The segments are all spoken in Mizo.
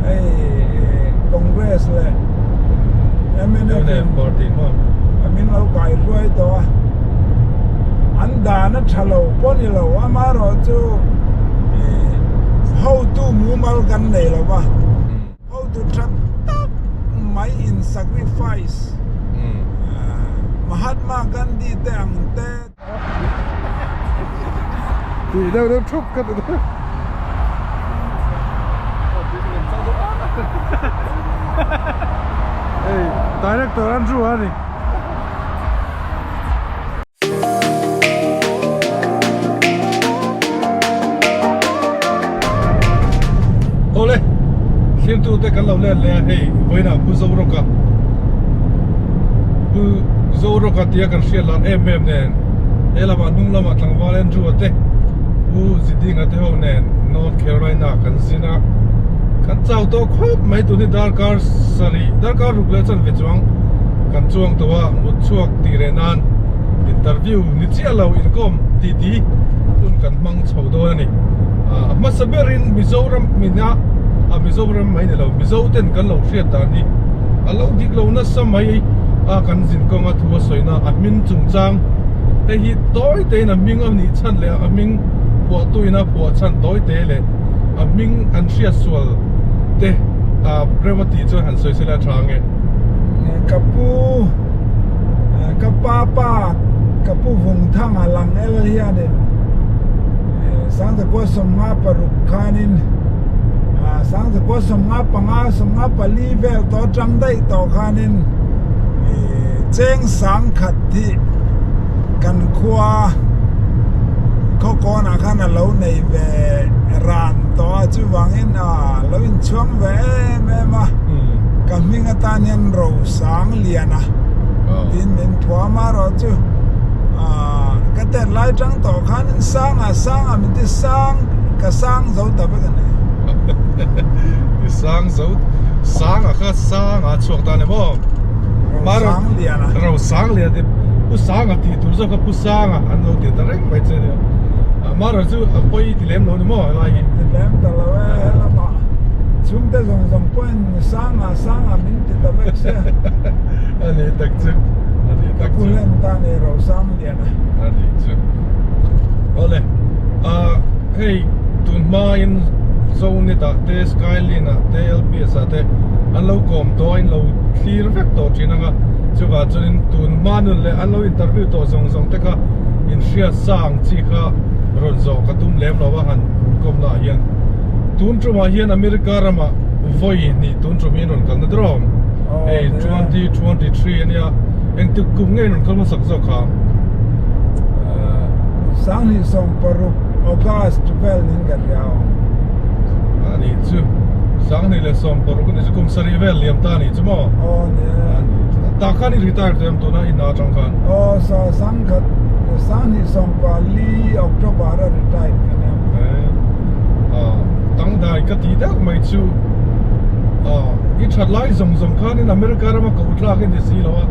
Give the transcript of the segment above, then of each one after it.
Hei Congress leh mnf in party maw min lo kai hruai tawh a, an dan a tha lo pawh ni lo, amaherawhchu hotu mumal kan nei lo va, hotu tha tak mai in sacrifice Mahatma Gandhi te ang te. Tih deuh deuh thup ka ti deuh. Hei director Andrew a ni. Awle thlir te kan lo let leh a hei vawiinah Pu Zorawka Pu Zorawka tia kan hriat lar em em nen he lamah hnung lamah tlangval Andrew a te Pu Zidinga te ho nen North Carolina kan zin a kan chau tawh khawp mai tun hi darkar sarih darkar ruk leh chanve chuang kan chuang tawh a mut chhuak tih reh nan interview ni chiah lo inkawm titi hun kan hmang chho dawn a ni. A hmasa berin Mizoram mina a Mizoram mai ni lo Mizo ten kan lo hriat dan hi a lo dik lo nasa mai a kan zin kawnga thu a sawina a hming chungchang hei hi tawi tein a hming a nih chhan leh a hming phuahtuin a phuah chhan tawi te leh a hming an hriat sual te a Rewati chuan han sawi sela tha ange. Ka pu ka pa pa ka pu vung thang a lang el hianin Sangzakua sawmnga paruk khanin Sangzakua sawmnga panga sawmnga pali vel tawh atang daih tawh khanin cheng sang khat hi kan khua khawkawnah khan a lo nei ve ran tawh a chuvangin lo inchhuang ve em em a ka hming atan hian Rosangliana tiin min phuam a erawh chu ka tet lai tang tawh khan sanga sanga min ti sang ka sang zo ta vek a ni. I sang zo sanga kha sanga chhuak ta ni maw? Rosangliana. Rosangliana ti Pu Sanga tih tur zawk kha Pu Sanga an lo ti ta reng mai che nia. Mara chu a pawi ti lem lo ni maw helai hi? Ti lem ta lo e helamah chhungte zawng zawng pawhin Sanga Sanga min ti ta vek se. A ni tak chu a ni tak chu. Ka pu hlen ta ni Rosangliana. A ni chu. Awle ah hei tun hmain Zonit ah te Skylin ah te LPS ah te an lo kawm tawh a in lo thlir vek tawh thin ang a chuvah chuanin tun hma nun leh an lo interview tawh zawng zawng te kha inhriat sa ang chi kha rawn zawh ka tum lem lo a han kawm lah hian tun tumah hian America ramah vawi hnih tun tum hi an rawn kalna der awm hei 2023 ania engtik kum nge an rawn kal hmasak zawk kha Sanghnih sawm paruk August vel niin ka hria awm ani chu Sanghnih leh sawm paruk ani chu kum sarih vel liam ta ani chu maw aw nia tah khan i retire tawh em tuna i hna atang khan Aw sa sangkhat sanghnih sawmpali October a retired ka nia. Eh dangdai ka tih deuh mai chu i that lai zawng zawng khanin America rama ko tlak i ni si lo a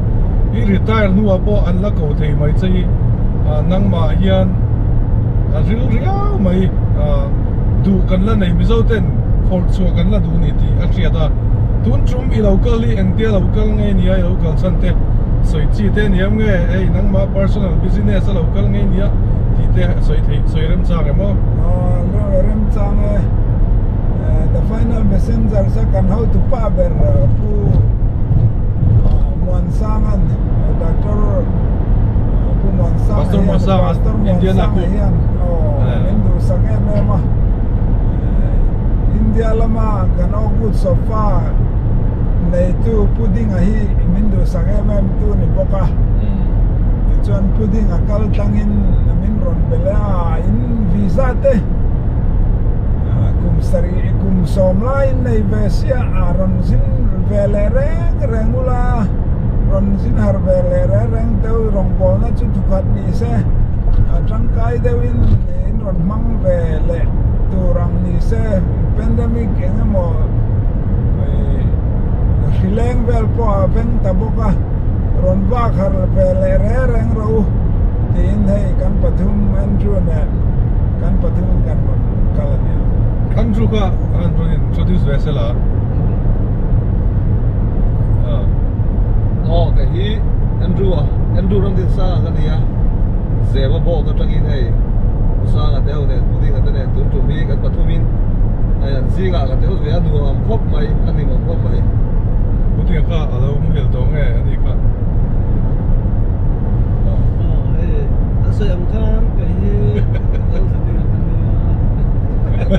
i retire hnuah pawh an la ko thei mai che hi nangmah hian a ril riau mai duh kan la nei Mizo ten khawrh chhuah kan la duh ni tih a hriat a tun tum i lo kal hi engtia lo kal nge nia i lo kal chhan te. Sawi chi te aniam nge hei nangmah personal business a lo kal ngei nia tih te sawi theih sawi remchang em aw? Aw remchang e. The final messenger sa kan hotu pa ber Pu Muansangan Doctor Pu Muansanga Pastor Muansanga Pastor Muansanga hian aw min duhsak em em a. India lama kan awkwood sofa Neitu pudding a hi min duhsak em em tu ni bawk a, tichuan pudding a kal tlangin min rawn be leh a, in visa te kum sarih kum sawm laiin nei ve sia a rawn zin ve leh reng reng ula, rawn zin har ve leh reng reng deuh rawngbawlna chu thukhat ni se a tangkai deuhin in rawn hmang ve leh tur ang ni se pandemic eng emaw. Hri leng vel pawh a veng ta bawk a, rawn vak har ve leh reng reng rawh u tiin hei kan pathum Andrew nen kan pathumin kan rawn kal a nia. Andrew kha han rawn introduce ve sela. Aw kei hi Andrew a Andrew Ramdinsanga ka ni a Zema bawk atangin hei Pu Sanga te ho nen Pu Dinga te nen tun tum hi kan pathumin hei an zingah ka tel ve a nuam khawp mai a hlimawm khawp mai. Pu Dinga kha a lo muhil tawh nge a nih kha. Aw hei a sawi ang khan kei hi Lalzidinga ka ni a.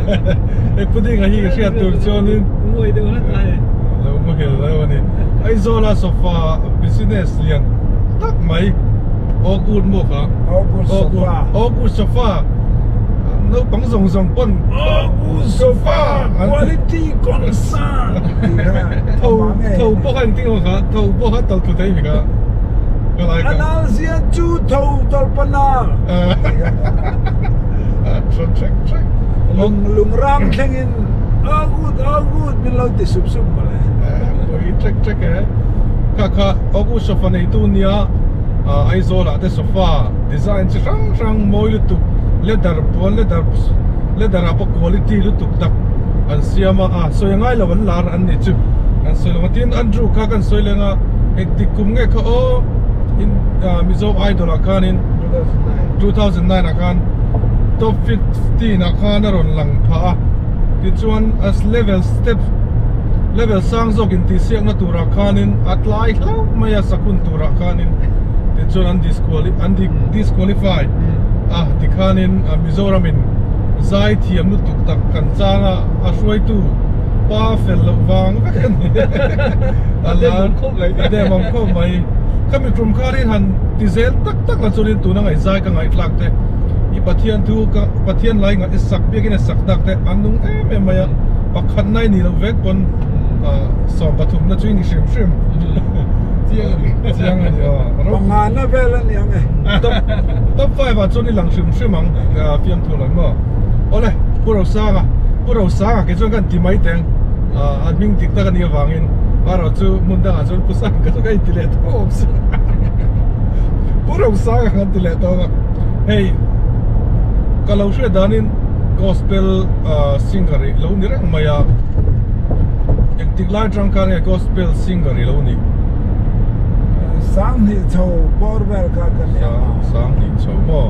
Hei Pu Dinga hi hriat tur chuanin. Nguai deuh hlek a hei. Lo muhil deuh a ni. Aizawla sofa business lian tak mai Oakwood maw kha? Oakwood sofa. Oakwood sofa naupang zawng zawng pawn Oakwood sofa quality concern tih kha tho tho pawh kha engtin emaw kha tho pawh kha tawlh thlu thei mi kha ka lai kha. Analzia chu tho tawlhpanal tih kha. Tha trek trek. Lung lungrang thlengin Oakwood Oakwood min lo ti sup sup mawle. Pui trek trek e. Kha kha Oakwood sofa neitu nia Aizawl ah te sofa design chi hrang hrang mawi lutuk leather puan leather leather ah pawh quality lutuk tak an siam a a sawi angai lo an lar an nih chu an sawi lo a tin Andrew kha kan sawi leng a engtik kum nge kha aw in Mizo Idol ah khanin 2009 ah khan top 15 ah khan a rawn lang phah a tichuan as level step level sang zawk intihsiakna turah khanin a tlai hlauh mai a sakhun turah khanin tichuan an disquali an disqualify a tikhanin Mizoram in zai thiam lutuk tak kan chang a a hruaitu pa fel loh vang vek a ni a lar a dem awm khawp mai khami tum kharin han ti zel tak tak la chuanin tuna ngaihzai ka ngaihthlak te i Pathian thu ka Pathian lai i sak biakin a sak tak te an nung em em mai a pakhat nai ni loh vek pawn 13 na chu i ni hrim hrim chiang a ni chiang a ni aw pangana vel a ni ang e top top 5 ah chuan i lang hrim hrim ang fiamthu lo maw awle Pu Rosanga Pu Rosanga kei chuan kan ti mai teng an hming dik tak a nih avangin erawh chu hmun dangah chuan Pu Sanga chu ka inti leh tawh awm si Pu Rosanga kan ti leh tawh a hei ka lo hriat danin gospel singer i lo ni reng mai a engtik lai atang khan nge gospel singer i lo nih? Sanghnih chho bawr vel kha ka ni ang a. Sanghnih chho maw?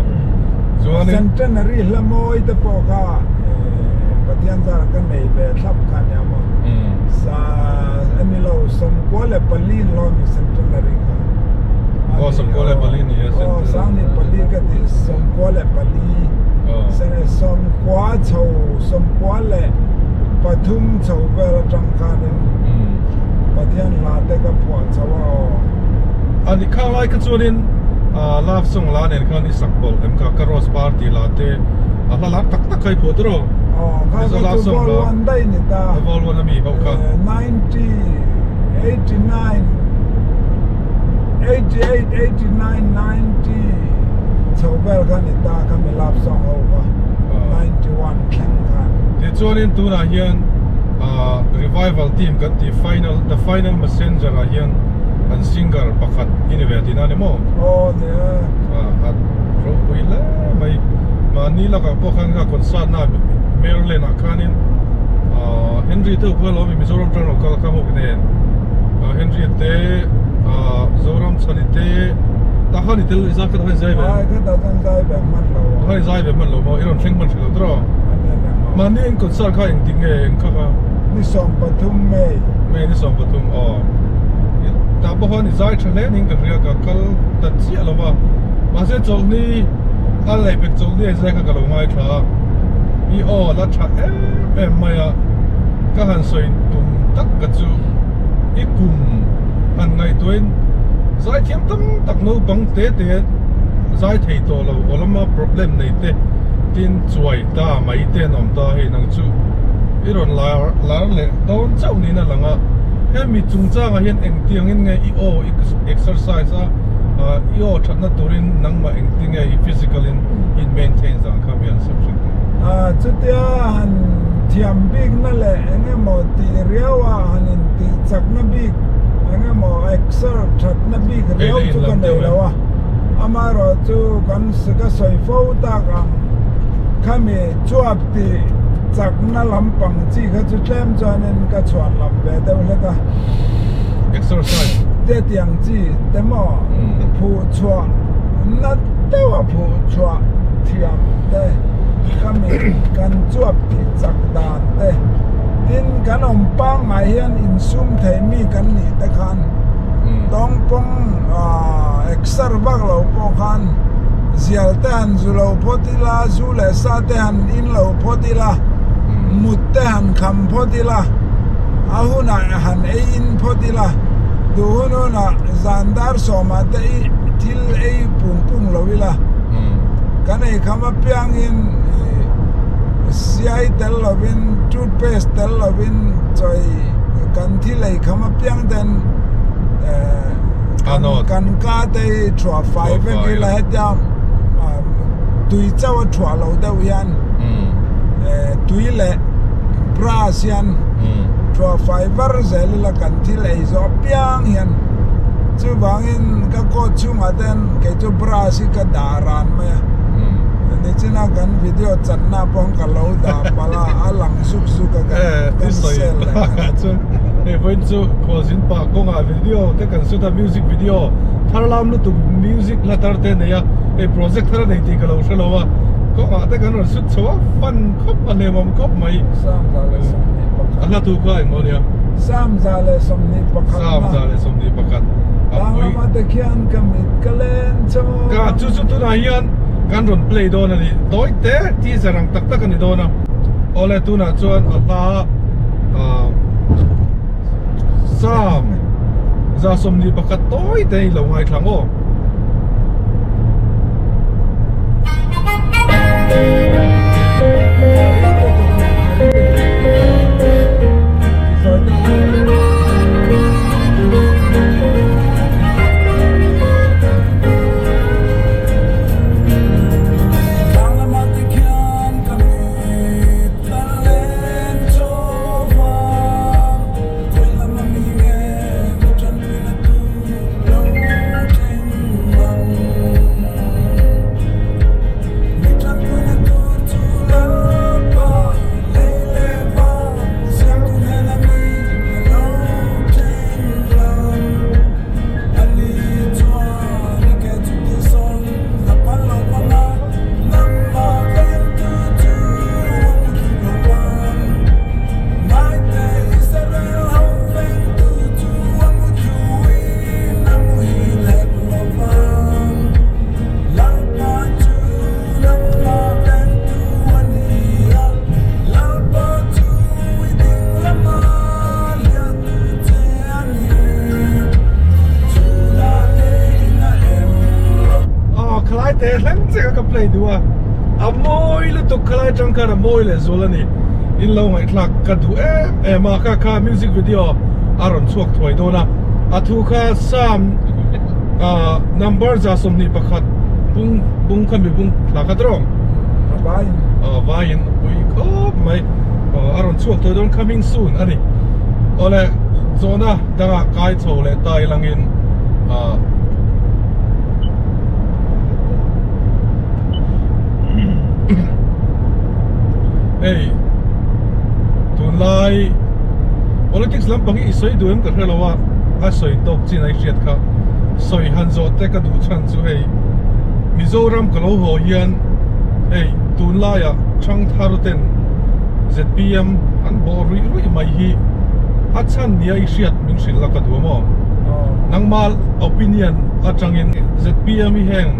Chuanin. Centenary hla mawi te pawh kha Pathian zara ka nei ve thlap kha a nia maw? Sa a ni lo 94 in lo mi centenary kha. Aw 94 ni a centenary. Aw 24 ka ti 94. Sene 90 chho 93 chho vel atang khanin Pathian hla te ka phuah chho a aw. Ani khang lai kha chuanin love song la nen khan i sak pawlh em kha ka rose par tih la te a hla lar tak tak kha i phuah tawh rawh. Aw kha kha chu vol one daih ni ta. Vol one ami ho kha. 90 89 88 89 90 chho vel kha ni ta kha mi love song ho kha 91 thleng khan. Tichuanin tunah hian revival team kan tih final the final messenger ah hian an singer pakhat i ni ve tihna a ni maw? Aw ni e. A ropui hle mai. Mahni lakah pawh khan kha concert na Maryland ah khanin Henry te kha lo mi Mizoram tang lo kal kha ho nen Henry te Zoram chhani te ta khan i tel i zai kha ta khan zai ve. Ai kha ta khan zai ve hman lo. Khan i zai ve hman lo maw i rawn thleng hman hrih lo tawh. Mahni in concert kha engtik nge eng kha kha. Ni 13 May. May ni 13 aw. Ta pawh khan i zai tha hle ning ka hria ka kal ta chiah lo va. Mahse chawlhni a leh pek chawlhni a zai kha ka lo ngai tha a. I aw la tha em em mai a. Ka han sawi tum tak ka chu i kum han ngaihtuahin zaithiam tam tak naupang te te zai thei tawh lo aw lama problem nei te tin chuai ta mai te an awm ta hei nang chu i rawn lar lar leh dawn chauh niin a lang a hemi chungchangah hian engtiangin nge i aw i exercise a i aw thatna turin nangmah engtinge i physical in in maintain zan kha mi an sawi hret ang. Chutia han thiam bikna leh engemaw tih riau a han intih chakna bik engemaw exer thatna bik riau chu ka nei lo a, amaherawh chu kan ka sawi fo tak ang khami chuap tih chakna lampang chi kha chu tlem chuanin ka chhuan lam ve deuh hlek a. Exercise. Te tiang chi te maw phuh chhuah na deuha phuh chhuah thiam te ka mi kan chuap tih chak dan te tin kan awm pangngai hian insum thei mi kan nih te khan tawngpawng exer vak lo pawh khan zial te han zu lo phawt ila zu leh sa te han in lo phawt ila mut te han kham phawt ila a hunah han ei in phawt ila duh hun hunah zan dar sawmah te i thil ei pung pung lo ila kan ei kham apiangin siai tel lovin toothpaste tel lovin chawi kan thil ei kham apiang ten kan ka te hi thuah fai vek ila hetia tui chauh a thuah lo deuh hian tui leh brush hian thuah fai var zel ila kan thil ei zawh apiang hian chuvangin ka coat chhungah ten kei chu brush hi ka dah ran mai a nichina kan video channa pawh ka lo dah palh a a lang zuk zuk a kan sel leh a chuan hei vawiin chu khualzin pah kawngah video te kan shoot a music video thar lam lutuk music la tar te a nei a hei project thar a nei tih ka lo hre lo a kawngah te kan rawn shoot chho a fan khawp a hlimawm khawp mai a hla tu kha engmaw nia 31 Tlanglamah te khian ka mit ka len chaw Ka chu chu tunah hian kan rawn play dawn a ni tawi te teaser ang tak tak a ni dawn a awle tunah chuan a hla ah Sam 21 tawi te i lo ngaithla ang aw. Khalai te thleng che ka play duh a a mawi lutuk khalai tang khan a mawi leh zual a ni in lo ngaihthlak ka duh em em a kha kha music video a rawn chhuak thuai dawn a a thu kha Psalm number 21 bung bung kha mi bung thla kha tawng vaiin a pui khawp mai a rawn chhuak thuai dawn coming soon a ni awle zawhna dangah kai chho leh ta ilangin hei tunlai politics lampang hi i sawi duh em ka hre lo a a sawi tawk chin a i hriat kha sawi han zawh te ka duh chhan chu hei Mizoram ka lo haw hian hei tunlaiah Thangthar ten zpm an bawh ruih ruih mai hi a chhan nia i hriat min hrilh la ka duh a maw nangma opinion atangin zpm hi heng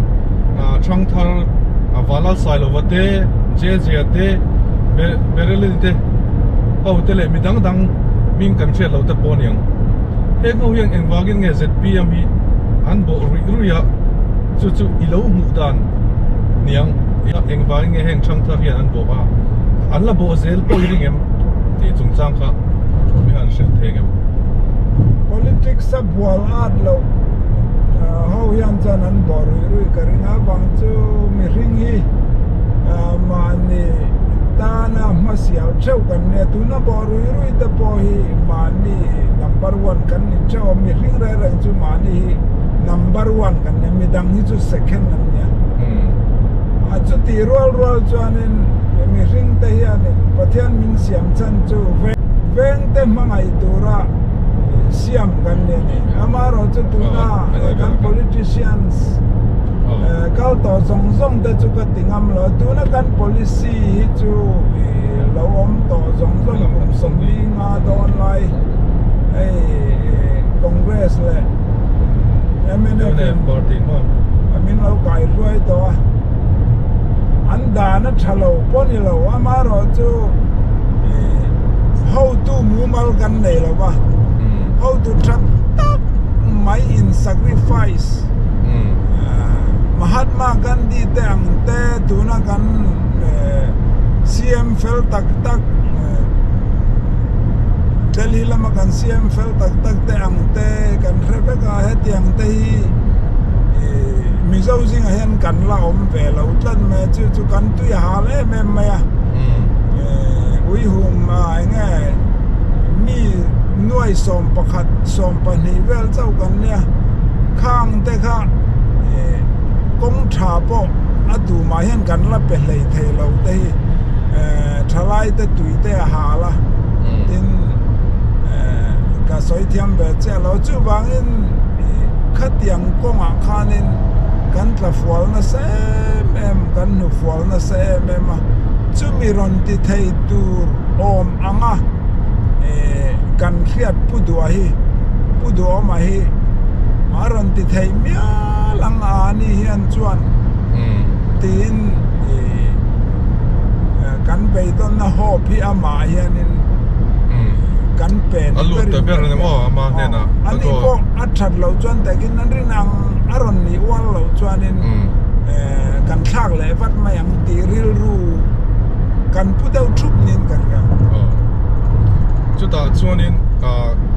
Thangthar Valal Sailova te Jejea te Berelin te ho te leh mi dang dang hming kan hriat loh te pawh a ni ang. Heng ho hian engvangin nge zpm hi an bawh ruih ruih a, chu chu i lo hmuh dan niang engvangin nge heng Thangthar hian an bawh a, an la bawh zel pawh i ring em tih chungchang kha mi han hrilh thei ngem. Politics a bual at loh ho hian chuan an bawh ruih ruih ka ring a, vang chu mihring hi mahni tana hmasial theuh kan nia, tuna bawh ruih ruih te pawh hi mahni number one kan ni theuh a, mihring reng reng chu mahni hi number one kan nia, midang hi chu second an nia. A chuti rual rual chuanin mihring te hianin Pathian min siam chhan chu veng te hmangaih tura Siam kan ni a ni. Amaherawhchu tuna kan politicians kal tawh zawng zawng te chu ka ti ngam lo. Tuna kan policy hi chu lo awm tawh zawng zawng kum sawmli nga dawn lai hei Congress leh mnf in min lo kaihruai tawh a. An dan a tha lo pawh ni lo. Amaherawhchu hotu mumal kan nei lo va, hotu tha tak mai in sacrifice Mahatma Gandhi te ang te tuna kan CM fel tak tak Delhi lama kan CM fel tak tak te ang te kan hre vek a, hetiang te hi Mizo zingah hian kan la awm ve lo tlat mai a, chu chu kan tui hal em em mai a. Uihum ah eng nge mi nuai 11 12 vel chauh kan nia khang te kha kawng tha pawh a tumah hian kan la pe hlei thei lo te hi thalai te tui te a hal a tin ka sawi thiam ve chiah lo chuvangin khatiang kawngah khanin kan tla fual nasa em em kan hnu fual nasa em em a. Chumi rawn ti thei tur awm anga kan hriat Pu Dua hi, Pu Duhawma hi a rawn ti thei mial ang a ni hian chuan tiin kan beidawnna hope hi amah hianin kan pe ni berin ka hria. Ani pawh a that loh chuan takin an rin ang a rawn nih ual loh chuanin kan thlak leh vat mai ang tih rilru kan pu deuh thup niin ka hria. Aw. Chutah chuanin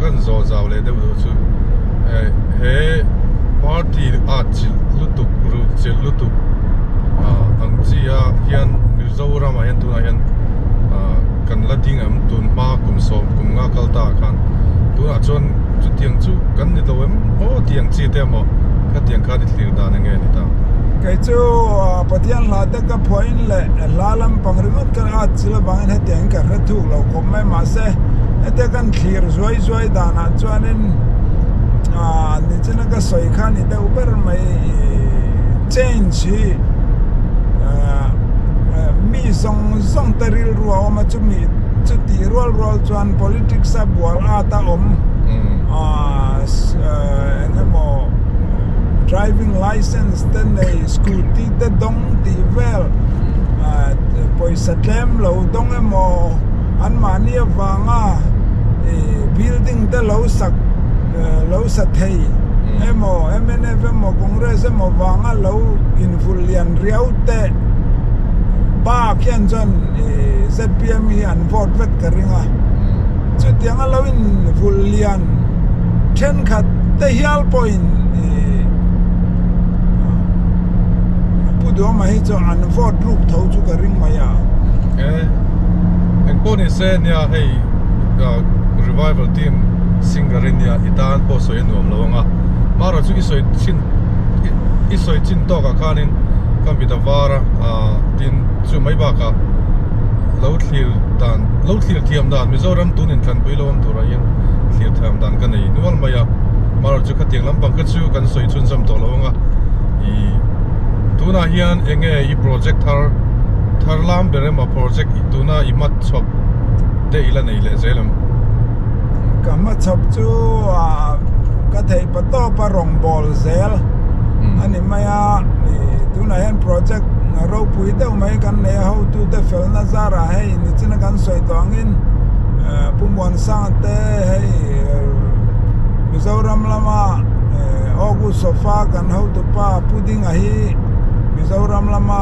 kan zawh zau leh deuh deuh chu he party at chilh lutuk ruh chilh lutuk ang chi a hian Mizoramah hian tunah hian kan la ding em tun hma kum sawm kum nga kal ta khan tunah chuan chutiang chu kan ni lo em aw tiang chi te emaw khatiang khan i thlir dan enge ni ta. Kei chu Pathian hla te ka phuahin leh hla lampang ringawt ka at chil avangin hetiangin ka hre thuk lo khawp mai mahse hetia kan thlir zuai zuai danah chuanin nichina ka sawi kha ni deuh ber mai change hi mi zawng zawng te rilru a awm a chumi chutih rual rual chuan politics a bual at a awm eng emaw driving license te nei scooty te dawng tih vel pawisa tlem lo dawng emaw anmahni avanga ih building te lo sak lo sa thei emaw mnf emaw congress emaw vanga lo invulh lian riau te bak hian chuan ih zpm hi an vote vek ka ring a chutianga lo invulh lian thenkhat te hial pawhin ih Pu Duhama hi chu an vote ruk tho chu ka ring mai a. E engpawh ni se nia hei revival team singer in nia i tan pawh sawi a nuam lo ang a marawh chu i sawi chin i sawi chin tawk ah khanin ka mit a var a tin chu mai bakah lo thlir dan lo thlir thiam dan Mizoram tun inthlanpui lo awm turah hian thlir thiam dan ka nei nual mai a marawh chu khatiang lampang kha chu kan sawi chhunzawm tawh lo ang a ih tunah hian eng nge i project thar thar lam ber emaw project tuna i hma chhawp te i la nei leh zel em? Ka hma chhawp chu ah ka theih pa tawp a rawn bawl zel a ni mai a ih tunah hian project ropui deuh mai kan nei a hotute felna zarah hei nichina kan sawi tawh angin Pu Muansanga te hei Mizoram lama August sofa kan hotupa Pu Dinga hi Mizoram lama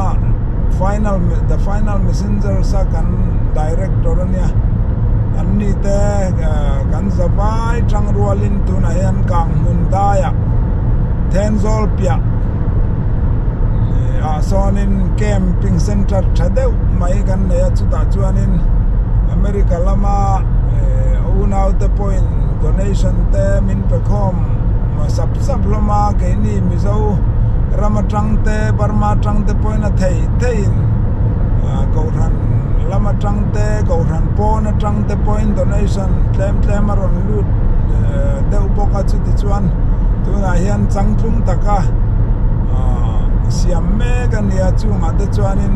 final the final messengers a kan director a nia an ni te kan zavai tang rualin tunah hian Kanghmun daiah Thenzawl piah ah sawnin camping center tha deuh mai kan nei a chutah chuanin America lama unaute pawhin donation te min pe khawm sap sap hlawm a keini Mizo ram atang te Burma atang te pawhin a thei theiin Kohhran lam atang te Kohhran pawn atang te pawhin donation tlem tlem a rawn lut. deuh bawk a chutichuan tunah hian changtlung taka siam mek a nia chungah te chuanin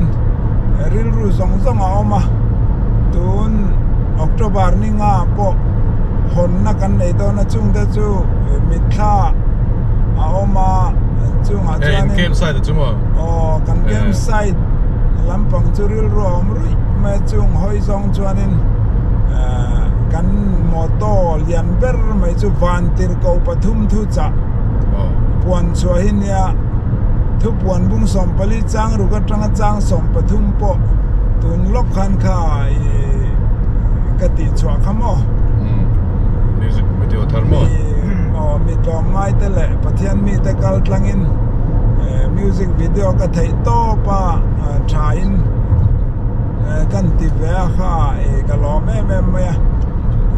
rilru zawng zawng a awm a tun October ni nga pawh hawnna kan nei dawn a chungte chu mitthla a awm a chungah chuanin aw kan campsite lampang chu rilru a awm ruih mai a chung hawi zawng chuanin kan motor lian ber mai chu vantirhkoh pathum thu chah puan chhuah hi nia thupuan bung 14 chang ruk atanga chang 13 pawh tun lawk khan kha ih ka tih chhuah kha maw music video thar maw aw mi tlawmngai te leh Pathian mi te kal tlangin music video ka theih tawp a tha in kan ti ve a kha ih ka lawm em em mai a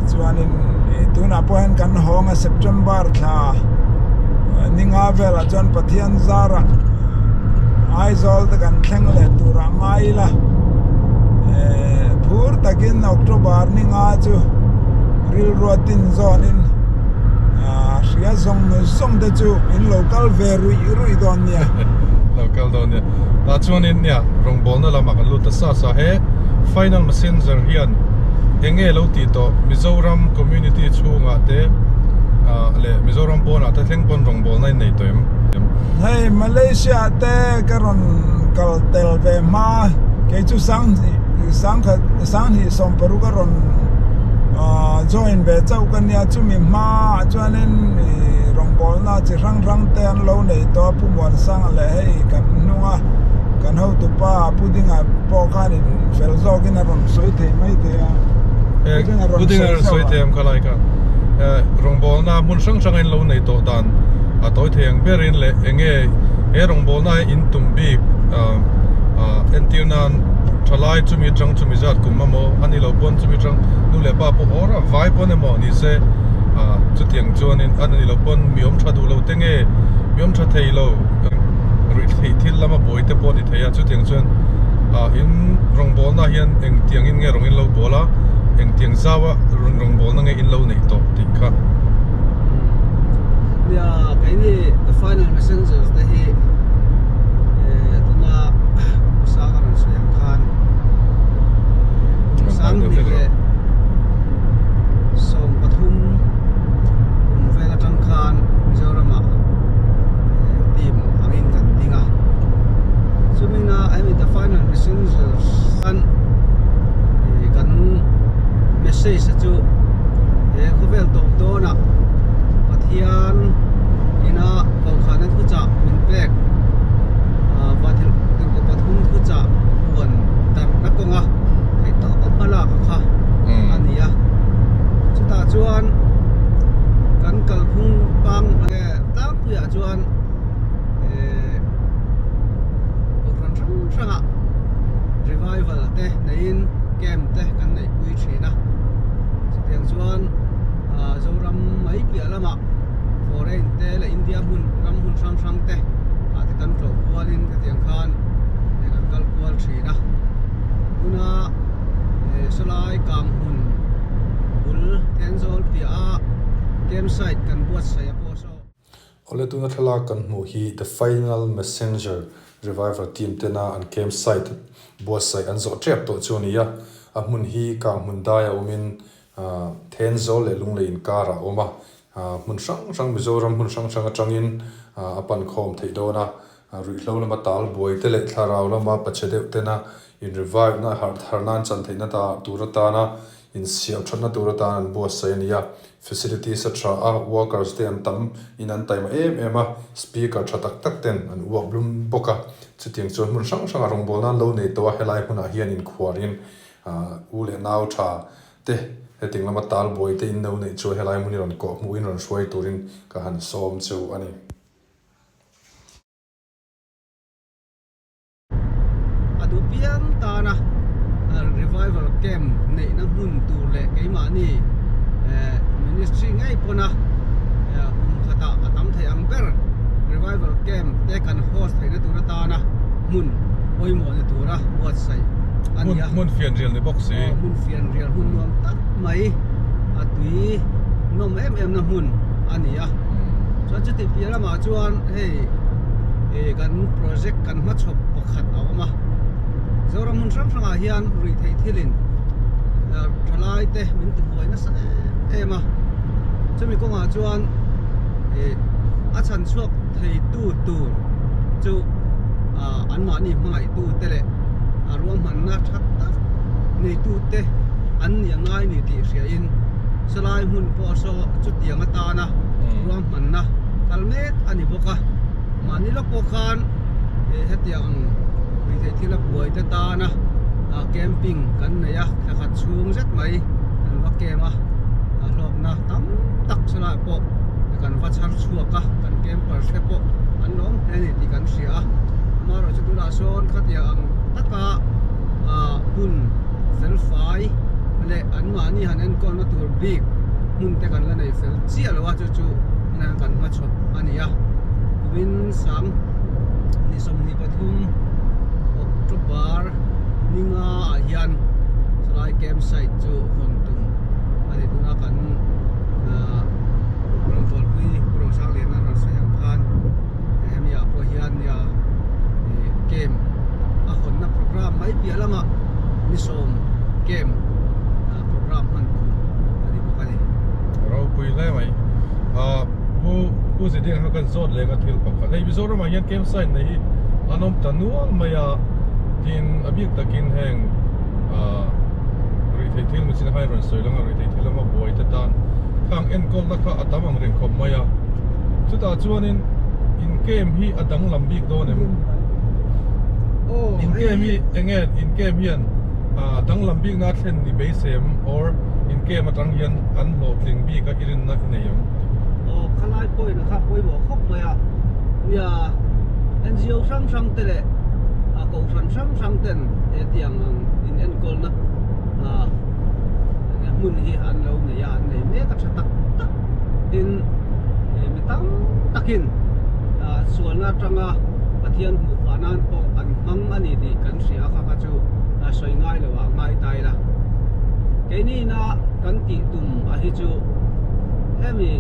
tichuanin ih tunah pawh hian kan hawng a September thla ninga velah chuan Pathian zarah Aizawl te kan thleng leh turah ngai ila eh phur takin October ninga chu rilrua tin zawnin ah hria zawng zawng te chu in lo kal ve ruih ruih dawn nia. Lo kal dawn nia. Tah chuanin nia rawngbawlna lamah kan lut ta sa sa he final messenger hian eng nge lo tih tawh Mizoram community chhungah te ah leh Mizoram pawnah te thleng pawn rawngbawlna in nei tawh em? Hei Malaysia te ka rawn kal tel ve hma kei chu sang sangkhat sanghnih 60 a rawn ah join ve chauh ka nia chumi hmaah chuanin ih rawngbawlna chi hrang hrang te an lo nei tawh a Pu Muansanga leh hei kan hnunga kan hotupa Pu Dinga pawh khanin fel zawkin a rawn sawi thei mai thei a Pu Dinga rawn sawi thei ang khalai kha rawngbawlna hmun hrang hrang a in lo nei tawh dan a tawi thei ang berin leh eng nge he rawngbawlna hi in tum bik entir nan thalai chumi atang chumi zat kum emaw a ni lo pawn chumi atang nu leh pa pawh awr a vai pawn emaw ni se chutiang chuanin a ni lo pawn mi awm tha duh lo te nge mi awm tha thei lo ruihtheih thil lama buai te pawh a ni thei a chutiang chuan in rawngbawlna hian engtiang in nge rawng in lo bawl a engtiang zau a rawngbawlna nge in lo neih tawh tih kha. Nia keini the final messengers te hi tuna usa ka rawn sawi ang khan 2000 leh 13 kum vel atang khan Mizoramah team angin kan ding a chumina I mean the final messengers khan kan message te chu he khawvel tawp dawnah Pathian ina vaukhana thuchah min pek Vathil engkaw pathum thuchah puan darhna kawnga theih tawp a hma lak a kha a ni a chutah chuan kan kalphung pang tlangpuiah chuan eh kohhran hrang hrangah revival te neiin camp te kan neihpui thin a chutiang chuan ah Zoram mai piah lamah foreign te leh India hmun ram hmun hrang hrang te ah te kan tlawh kualin hetiang khan eh kan kal kual thin a tuna eh sawlai kang hmun bul Thenzawl piah a campsite kan buatsaih a pawh saw. Awle tuna thlalak kan hmuh hi The Final Messenger Revival team tena an campsite buatsaih an zawh tep tawh chu a ni a, a hmun hi kang hmun daia awmin Thenzawl leh Lunglei inkar ah a awm a, hmun hrang hrang Mizoram hmun hrang hrang atangin a pan khawm theih dawn a, ruihhlo lama tal buai te leh thlarau lama pachhe deuh tena in revive na harh thar nan chan theihna ta tur atana insiam thatna tur atan an buatsaih a ni a, facilities a tha a, workers te an tam in an taima em em a, speaker tha tak tak ten an uak blum bawk a, chutiang chuan hmun hrang hrangah rawngbawlna an lo nei tawh a, helai hmunah hian inkhuarin U leh nau tha te hetiang lama tal buai te in no neih chu helai hmun hi rawn kawh hmuhin rawn hruai turin ka han sawm chu a ni. A duh piang tana revival camp neihna hmun tur leh keimahni ministry ngei pawna kum khatah a tam thei ang ber revival camp te kan host theihna tur atana hmun pawimawh ni tura buatsaih a ni a. Hmun fian rial ni bawk si. Aw hmun fian rial hmun nuam tak mai a tui nawm em em na hmun a ni a. Chuan chuti piah lamah chuan hei ih kan project kan hmachhawp pakhat a awm a. Zoram hmun hrang hrangah hian ruihtheih thilin thalai te min tibuai nasa em em a. Chumi kawngah chuan ih a chhan chhuak thei tu tur chu ah anmahni hmangaihtu te leh a ruahmanna tha tak neitu te an nih a ngai ni tih hriain sawlai hmun pawh saw chutiang atana ruahmanna kal mek a ni bawk a. Mahni lawk pawh khan ih hetiang ang ruihtheih thil a buai te tana ah camping kan nei a thla khat chhung zet mai kan va camp a a hlawkna tam tak sawlai pawh kan va chhar chhuak a kan campers te pawh an lawm hle a ni tih kan hria a amaherawhchu tunah sawn khatiang ang taka ah hun fel fai leh anmahni han enkawlna tur bik hmun te kan la nei fel chiah lo a chu chu tunah hian kan hmachhawp a ni a kumin sang ni 23 October ni nga ah hian chulai camp site chu hawn tum a ni tuna kan ah rawn tawlpui Pu Rosangliana rawn sawi ang khan hemi ah pawh hian nia ih camp a hawnna program mai piah lamah ni sawm camp ah program hman tum a ni bawk a ni. Ropui hle mai. Ah Pu Pu Zidinga kha kan zawt leh nga thil pakhat. Hei Mizoramah hian camp site nei hi an awm ta nual mai a, tin a bik takin heng ah ruihtheih thil machine kha rawn sawi lang a, ruihtheih thil lama buai te tan khang enkawlna kha a tam ang reng khawp mai a. Chutah chuanin in camp hi a danglam bik dawn em? In camp hi enge in camp hian ah danglam bikna a thlen ni beisem or in camp atang hian an hlawhtling bik a i rinna i nei em? Aw khalai pawhin a kha pawimawh khawp mai a, nia NGO hrang hrang te leh a kohhran hrang hrang ten he tiang ang in enkawlna ah hmun hi an lo nei a an nei mek a tha tak tak tin mi tam takin ah sualna atanga Pathian hmuh phah nan pawh an hmang a ni tih kan hria kha kha chu a sawi ngai lo ah ngai ta ila keini ina kan tih tum a hi chu hemi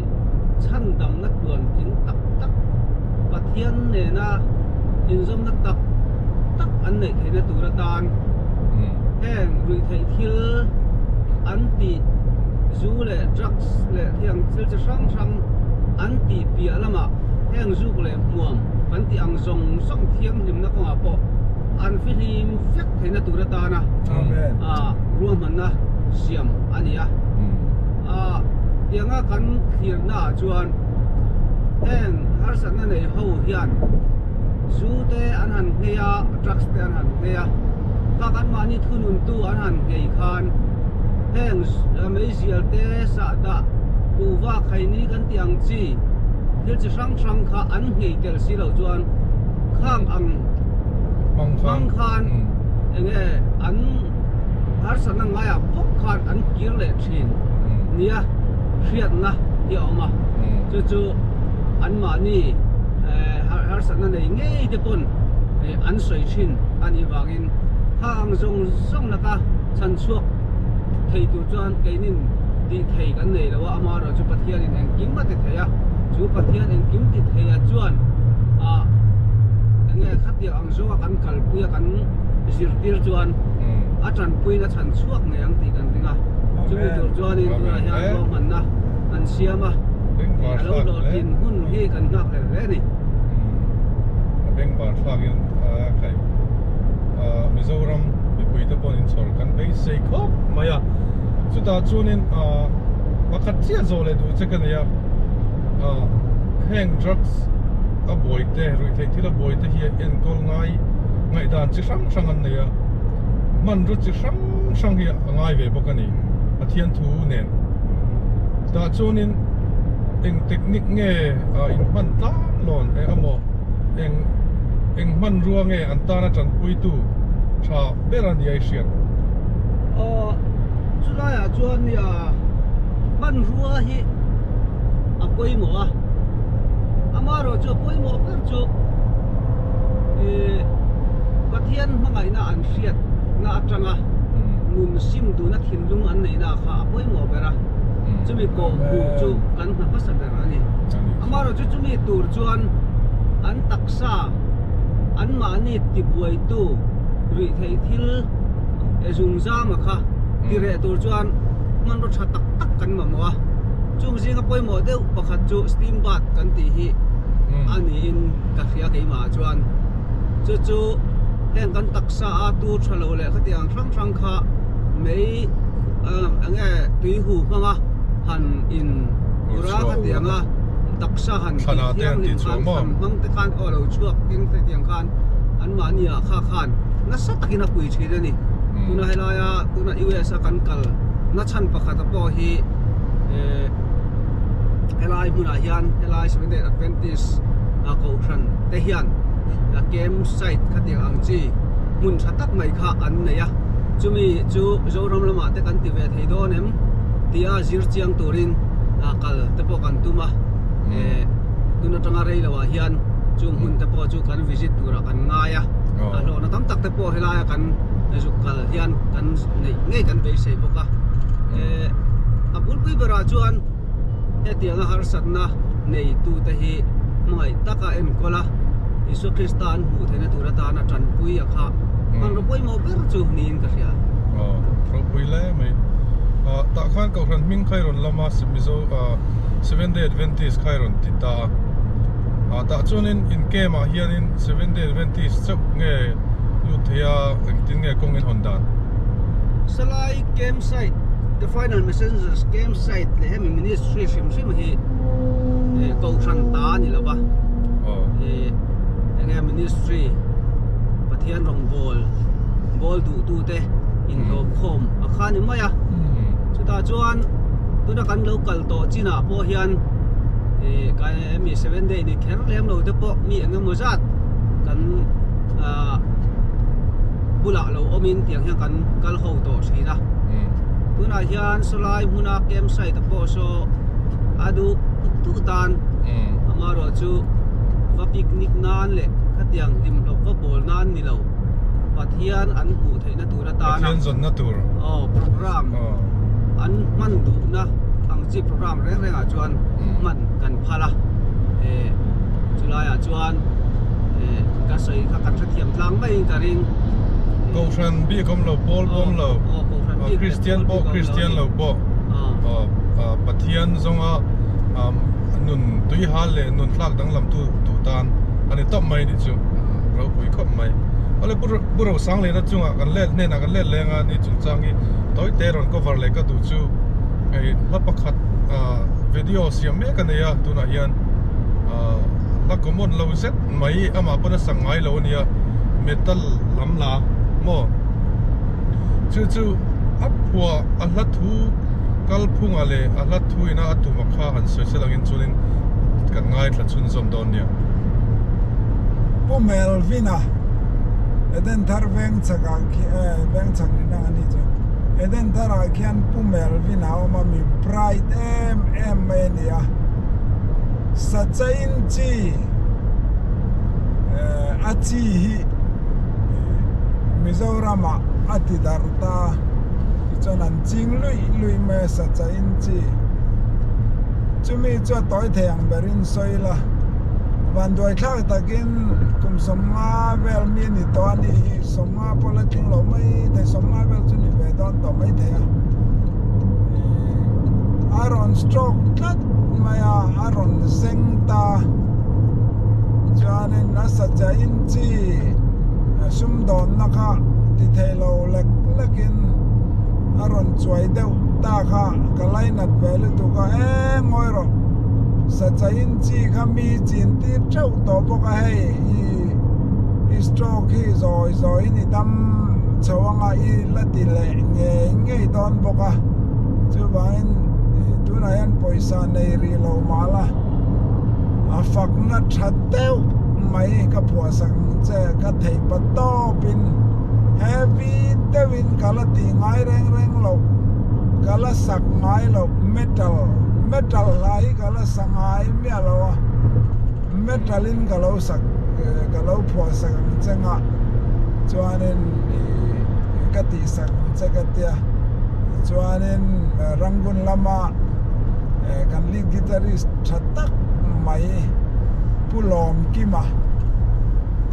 chhandamna tluan tling tak tak Pathian nena inzawmna tak tak an neih theihna tur atan heng ruihtheih thil an tih zu leh drugs leh thiang thil chi hrang hrang an tih piah lamah heng zuk leh hmuam kan tih ang zawng zawng thianghlimna kawngah pawh an fihlim vek theihna tur atana ah ruahmanna siam a ni a. Ah tianga kan thlirna ah chuan heng harsatna nei ho hian zu te an han nghei a, drugs te an han nghei a, kha kan mahni thununtu an han nghei khan heng meizial te sahdah kuhva khaini kan tih ang chi thil chi hrang hrang kha an nghei tel si loh chuan khang ang hmang khan enge an harsatna ngaiah bawk khan an kir leh thin nia hriatna hi a awm a chu chu anmahni harsatna nei ngei te pawn an sawi thin a nih vangin kha ang zawng zawng laka chhan chhuak thei tur chuan keinin tih thei kan nei lo a amaherawh chu Pathianin engkim a ti thei a chu Pathian engkim ti thei ah chuan ah enge khatiang ang zawnga kan kalpui a kan zirtir chuan a tanpuiin a chhan chhuak ngei ang tih kan ring a chumi tur chuanin tunah hian ruahmanna an siam a a lo hlawhtlin hun hi kan nghak hlel hle a ni. A bengvar thlakin a khaih Mizoram mipuite pawhin inchhawr kan beisei khawp mai a chutah chuanin pakhat chiah zawh leh duh che ka nei a heng drugs a buaite ruihtheih thil a buaite hi enkawl ngai ngaihdan chi hrang hrang an nei a hmanraw chi hrang hrang hi a ngai ve bawk a ni Pathian thu nen tah chuanin eng technique nge in hman tlang lawn eng emaw eng eng hmanrua nge an tana tanpuitu tha ber a nia i hriat. Aw chulaiah chuan nia hmanrua hi a pawimawh a amaherawh chu a pawimawh ber chu ih Pathian hmangaihna an hriatna atanga nun sim duna thinlung an neihna kha a pawimawh ber a chumi. Chumi kawh hmuh chu kan hna hmasa ber a ni. Amaherawhchu chumi tur chuan an taksa anmahni tibuaitu ruihtheih thil zungzama kha tireh tur chuan hmanraw tha tak tak kan mamawh a. Chung zinga pawimawh deuh pakhat chu steam bath kan tih hi a niin ka hria keimah chuan. Chu chu heng kan taksa a tur tha lo leh khatiang hrang hrang kha mei eng nge tui hu hmanga han in ura khatiang a taksa han tih thianghlim khan thlan hmang te khan aw lo chhuak in khatiang khan anmahni ah kha khan nasa takin a pui thin a ni. Tuna helaia tuna US a kan kal na chhan pakhat a pawh hi helai hmunah hian helai Seventh Day Adventist kohhran te hian camp site khatiang ang chi hmun tha tak mai kha an nei a chumi chu Zoram lamah te kan ti ve thei dawn em tia zir chiang turin kal te pawh kan tum a tun atanga rei loah hian chung hmun te pawh chu kan visit turah kan ngai a a hlawhna tam tak te pawh helaia kan zuk kal hian kan neih ngei kan beisei bawk a a bulpui berah chuan hetianga harsatna neitute hi hmangaih taka enkawl a, Isua Krista an hmuh theihna tur atana tanpui a kha hmanraw pawimawh ber chu niin ka hria. Aw, ropui hle mai. Ah, tah khan Kohhran hming kha i rawn lam a, Mizo ah Seventh Day Adventist kha i rawn ti ta a. Ah, tah chuanin in camp ah hianin Seventh Day Adventist chauh nge lut thei a, engtin nge kawng in hawn dan? Salai camp site, The Final Messengers camp site leh hemi ministry hrim hrim hi Kohhran ta a ni lo va, enge ministry Pathian rawngbâwl bâwl duhtute inhlawmkhawm a kha ni mai a. Chutah chuan tuna kan lo kal tawh chinah pawh hian hemi seven day ni kher lem lo te pawh mi eng emaw zat kan bulah lo awmin tiang hian kan kal ho tawh thin a. Tunah hian sawlai hmuna camp site a pawh saw a duh duh tan amaherawh chu va picnic nan leh khatiang hlimhlawp va bawl nan ni lo Pathian an hmuh theihna tur atana Pathian zawnna tur aw program an hman duhna ang chi program reng rengah chuan hman kan phal a eh chulaiah chuan eh ka sawi kha kan hrethiam tlang maiin ka ring. Kohhran bik awm lo, pawl pawh awm lo, Kristian pawh Kristian lo pawh Pathian zawnga nun tuihal leh nun thlak danglam tu duh tan a ni tawp mai nih chu ropui khawp mai. Awle Pu Rosangliana chungah kan let hnenah kan let leng a ni chungchang hi tawite rawn cover leh ka duh chu hei hla pakhat video siam mek a nei a tunah hian hla common lo zet mai amah pawn a sak ngai lo a nia metal lam la maw chu chu a phuah a hla thu kal phungah leh a hla thu ina a tum a kha han sawi sel angin chuanin kan ngaithla chhunzawm dawn nia. Pu Melvin-a Eden Thar veng chhakah khian veng chhak ni nang a ni chu Eden Tharah khian Pu Melvin-a a awm a mi bright em em mai a ni a Sachain chi a chi hi Mizoramah a ti darh ta tichuan an ching luih luih mai a Sachain chi chumi chu a tawi thei ang berin sawi la vanduai thlak takin kum sawmnga vel mi a ni tawh a nih hi sawmnga pawh la tling lo mai thei sawmnga vel chu ni ve dawn tawh mai thei a a rawn stroke tlat mai a a rawn zeng ta. Chuanin a sachain chi sumdawnna kha ti thei lo lek lekin a rawn chuai deuh ta kha ka lainat ve lutuk a, e ngawi rawh sachain chi kha mi chin tir teuh tawh bawk a hei i i stroke hi zawi zawiin i dam chho anga i la ti leh ngei ngei dawn bawk a chuvangin tunah hian pawisa nei rih lo mah la. A fakna tha deuh mai ka phuahsak ang che ka theih pa tawpin heavy deuhin ka la tih ngai reng reng loh ka la sak ngai loh metal metal hla hi ka la sa ngai miah lo a metal in ka lo sak ka lo phuahsak ang che ngah chuanin ih ka tihsak ang che ka tia tichuanin Rangoon lama. Kan lead guitarist tha tak mai Pu Lawmkima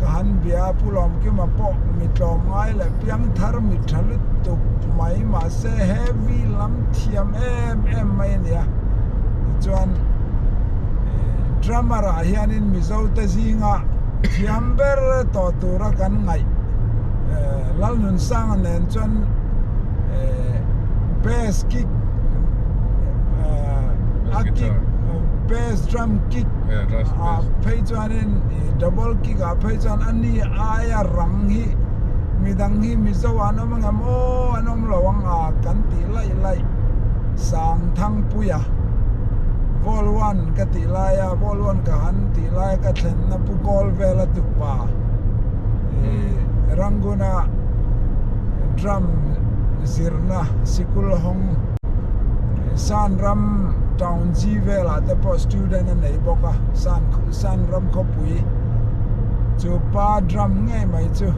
ka han bia a, Pu Lawmkima pawh mi tlawmngai leh piangthar mi tha lutuk mai mahse heavy lam thiam em em mai a ni a. Tichuan drummer ah hianin Mizo te zinga thiam ber tawh tura kan ngaih Lalnunsanga nen chuan bass kick a kick bass drum kick ah phei chuanin double kick ah phei chuan a ni aia rang hi midang hi Mizo an awm angem aw an awm lo ang a kan tih laih laih Sangthangpuia Vol one ka tih laia Vol one ka han tih laia ka thlenna Pu Kawlvela tupa Ranguna drum zirna sikul hawng San ram town G velah te pawh student a nei bawk a San San ram khawpui chu pa drum ngei mai chu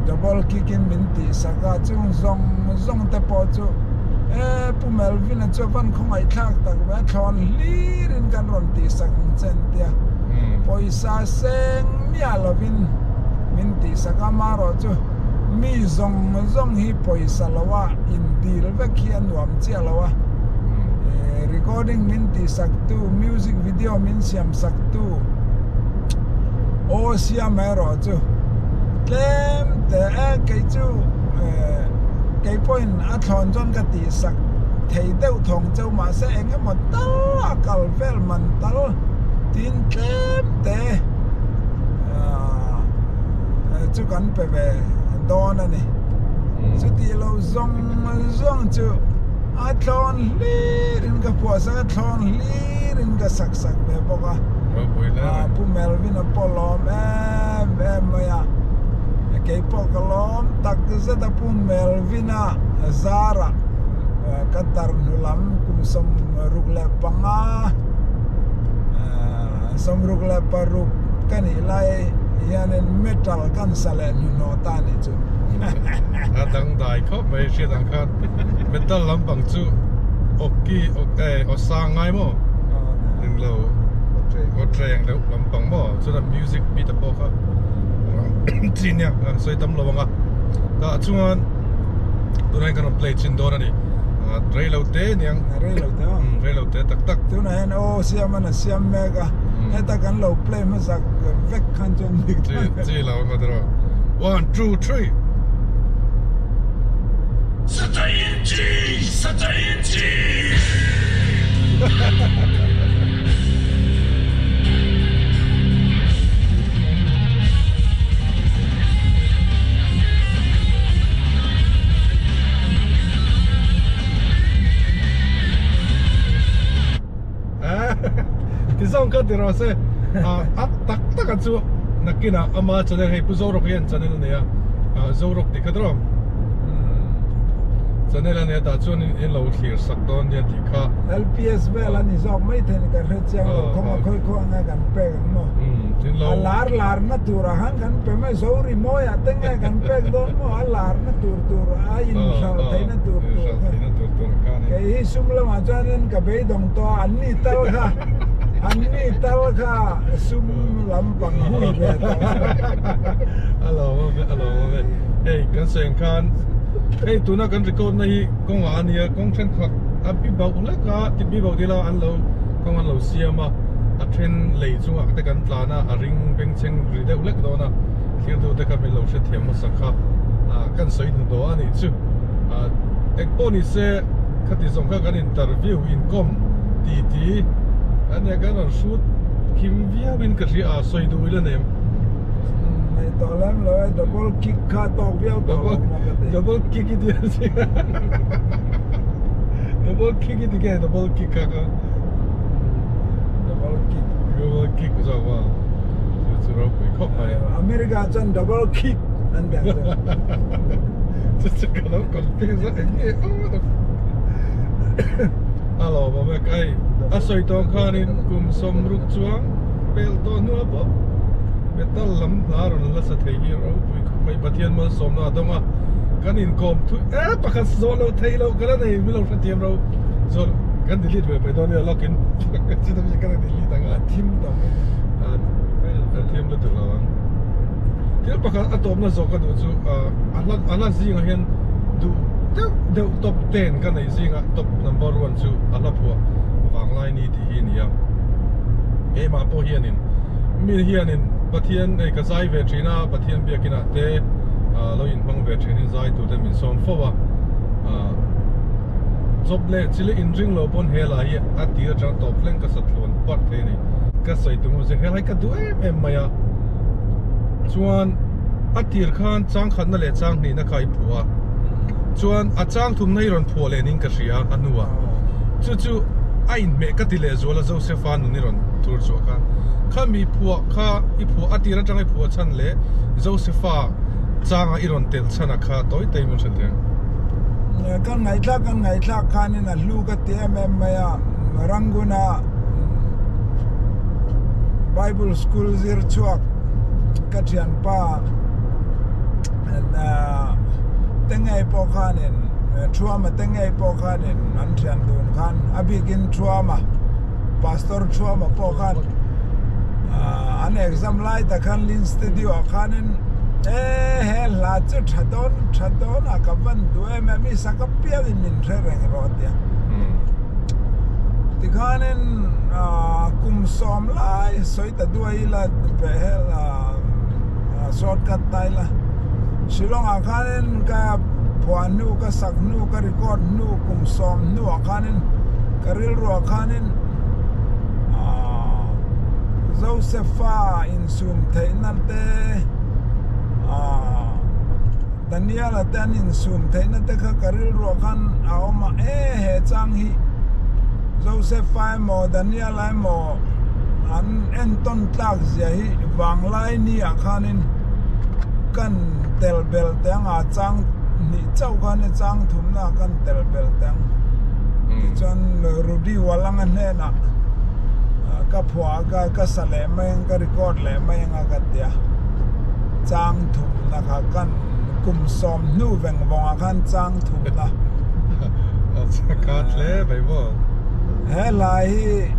double kick in min tih sak a chung zawng zawng te pawh chu e Pu Melvin a chu a van khawngaih thlak tak ve a thlawn hlir in kan rawn tih sak ang che an tia pawisa seng miah lovin min tih sak a amaherawhchu mi zawng zawng hi pawisa lo a indil vek hi a nuam chiah lo a recording min tih sak tu music video min siam sak tu aw siam erawh chu tlem te e kei chu kei pawhin a thlawn chuan ka tih sak thei deuh thawng chauh mahse eng emaw tal a kal vel man tal tin tlem te chu kan pe ve dawn a ni. Chutih lo zawng zawng chu a thlawn hlir in ka phuah sak a, thlawn hlir in ka sak sak ve bawk a. Pu Melvin a pawh lawm em em mai a, kei pawh ka lawm tak zet a Pu Melvin a zarah ka tarhnu lam kum 65 66 ka nih lai hianin metal kan sa leh hnuhnawh ta a nih chu. A dangdai khawp mai hriat ang khan metal lampang chu awki aw sang ngai maw englo aw treng deuh lampang maw chuan music beat a pawh kha chi nia sawi tam lo ang a tah chuan tunah hian kan rawn play chin dawn a ni reilo te aniang reilo te aw reilo te tak tak tunah hian aw siam an a siam mek a heta kan lo play hmasak vek khan chuan dik chi chi lo ang a 1 2 3 Ti zawng kha ti rawh se a tak tak a chu nakinah ama channel hei Pu Zorok hian channel a nei a Zorok tih kha tawh channel a nei a tah chuan in lo thlir sak dawn nia tih kha LPS vel a ni zawk mai thei ni ka hre chiang lo khawnga khawi khaw anga kan pek ang maw a lar lar na tur ah khan kan pe mai Zori mawi ah te nge kan pek dawn maw a lar na tur tur a inhralh theihna tur tur kha kei hi sum lamah chuanin ka beidawng tawh a an ni tal kha an ni tal kha sum lampang hui ve tawh a lo awm e a lo awm e hei kan sawi ang khan hei tuna kan record na hi kawngah a nia kawng thenkhat a bi bauh hlek a ti bi bauh dila an lo kawng an lo siam a a then lei chungah te kan tlan a a ring bengchheng ri deuh hlek dawn a thirtu te kha min lo hrethiam hmasa kha kan sawi hnu dawn a nih chu engpawh ni se khati zawng kha kan interview inkawm ti ti ania kan rawn hrut khim viau in ka hria a sawi duh ila nem. Nei tawh lem lo e double kick kha tawk viau tawh lo maw ka ti. Double kick i ti a si double kick i ti nge double kick kha ka double kick double kick zawk a chu chu ropui khawp mai. America chuan double kick an ti ang chu. Chu chu ka lo confuse a eng nge aw a lawmawm e kai a sawi tawh khanin kum sawmruk chuang pel tawh hnuah pawh metal lam hla rawn la sa thei hi ropui khawp mai Pathian malsawmna a dawng a kan inkawm thui e pakhat zawh lo theih loh ka la nei min lo hrethiam ro. Zo kan delete ve mai dawn nia lawkin chuta mi kan delete ang a. A thim tawh mai. A thim lutuk lo ang. Thil pakhat a tawpna zawk ka duh chu a hla a hla zingah hian duh deuh deuh top ten ka neih zingah top number one chu a hla phuah vanglai ni tih hi a ni a. Keimah pawh hianin mi hianin Pathian hei ka zai ve thin a Pathian biakinah te lo inhmang ve thinin zai tur te min sawm fo a. Chawp leh chile inring lo pawn he lai hi a tir atang tawp thleng ka sa tluan part thei a ni. Ka sawi tum awm se he lai ka duh em em mai a. Chuan a tir khan chang khatna leh chang hnihna kha i phuah a. Chuan a chang thumna hi rawn phuah leh niin ka hria a hnuah. Chu chu a inhmeh ka ti leh zual a Joseph-a nun i rawn thur chhuah khan. Khami phuah kha i phuah a tir atanga i phuah chhan leh Joseph-a changa i rawn telh chhan a kha tawi tawi min hrilh thei ang. Kan ngaihthlak kan ngaihthlak khanin a hlu ka ti em em mai a, Rangoon-a Bible School zir chhuak ka thianpa te ngei pawh khanin Thuama te ngei pawh khanin an thian dun khan a bikin Thuama Pastor Thuama pawh khan an exam lai tak khan Lin Studio ah khanin e he hla chu tha dawn tha dawn a ka van duh em em i sak apiangin min hre reng rawh a tia. Tikhanin kum sawm lai sawi ta duai ila peh hel shortcut ta ila Shillong ah khanin ka phuah hnu ka sak hnu ka record hnu kum sawm hnuah khanin ka rilruah khanin Josepha insum theihna te Daniel-a te an insum theihna te kha ka rilruah khan a awm a, e he chang hi Joseph-a emaw Daniel-a emaw an entawn tlak zia hi vanglai ni-ah khanin kan tel bel teh ang a, chang hnih chauh khan i chang thumna ah kan tel bel teh ang. Tichuan Rudy Walanga hnenah ka phuah a, ka sa leh mai ang, ka record leh mai ang a ka ti a. Chang thumna kha kan kum sawm hnu veng vawngah khan chang thumna. Ka hle mai maw. He hla hi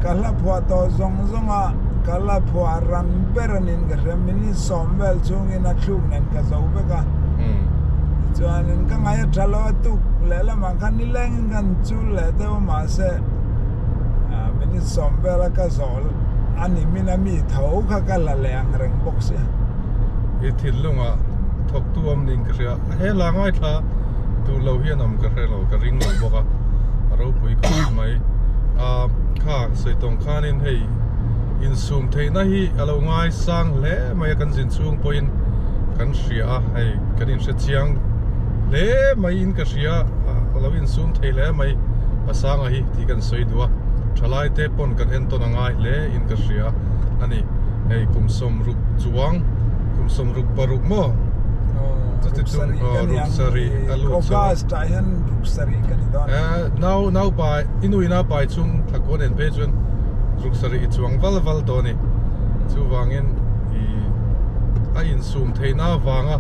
ka hla phuah tawh zawng zawng a, ka hla phuah ran ber a niin ka hria. Minute sawm vel chhungin a thluk nen ka zo vek a. Tichuanin ka ngaih a tha lo a tuk lehlamah khan nilengin kan chul leh deuh a mahse minute sawm vela ka zawl a ni min a mi tho kha ka la leh ang reng bawk sia. I thinlungah thawktu awm niin ka hria. He la ngaithla duh lo hian awm ka hre lo, ka ring lo bawk a, a ropui khawp mai. Ah kha sawi tawng khanin hei insum theihna hi a lo ngaisang hle mai a, kan zin chhung pawhin kan hria a, hei kan inhre chiang hle maiin ka hria, a lo insum thei hle mai Pasanga hi tih kan sawi duh a, thalai te pawn kan entawn a ngai hle in ka hria a ni. Hei kum sawmruk chuang kum sawmruk paruk maw chuti chung ruk sarih a lut chho a nau nau pai i nu in a pai chung thla nen phei chuan ruk sarih i chuang val val tawh a ni chuvangin ih a insum theihna avanga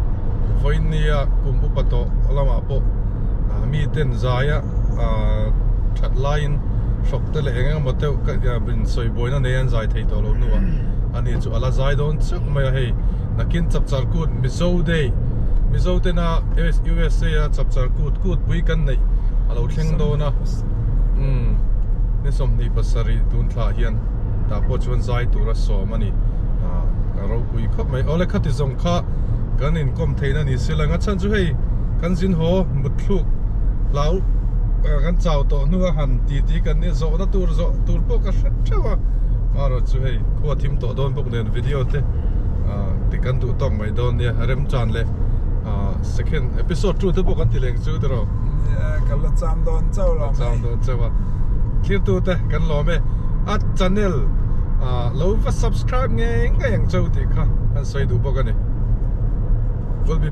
vawinia kum upa tawh lamah pawh mi ten zaia that laiin hrawk te leh eng emaw deuh ka insawi buaina nei an zai thei tawh lo hnuah ani chu a la zai dawn chauh mai a hei nakin chapchar kut Mizo Day Mizo tena USA a chapchar kut kut pui kan neih a lo thleng dawn a umm ni 27 tun thlah hian tah pawh chuan zai tur a sawm a ni ah a ropui khawp mai awle khati zawng kha kan inkawm theihna ni se lang a chhan chu hei kan zin haw mutthluk hlau kan chau tawh hnu a han ti ti kan nia zawhna tur zawh tur pawh ka hre theuh a marawh chu hei khua thim tawh dawn bawk nen video te ti kan duh tawk mai dawn nia remchan leh second episode 2 te pawh kan ti leng chu tiraw ka la cham dawn chauh lo cham dawn chauh a thlir tu te kan lawm e a channel lo va subscribe ngei ngei ang chauh tih kha an sawi duh bawk a ni will be.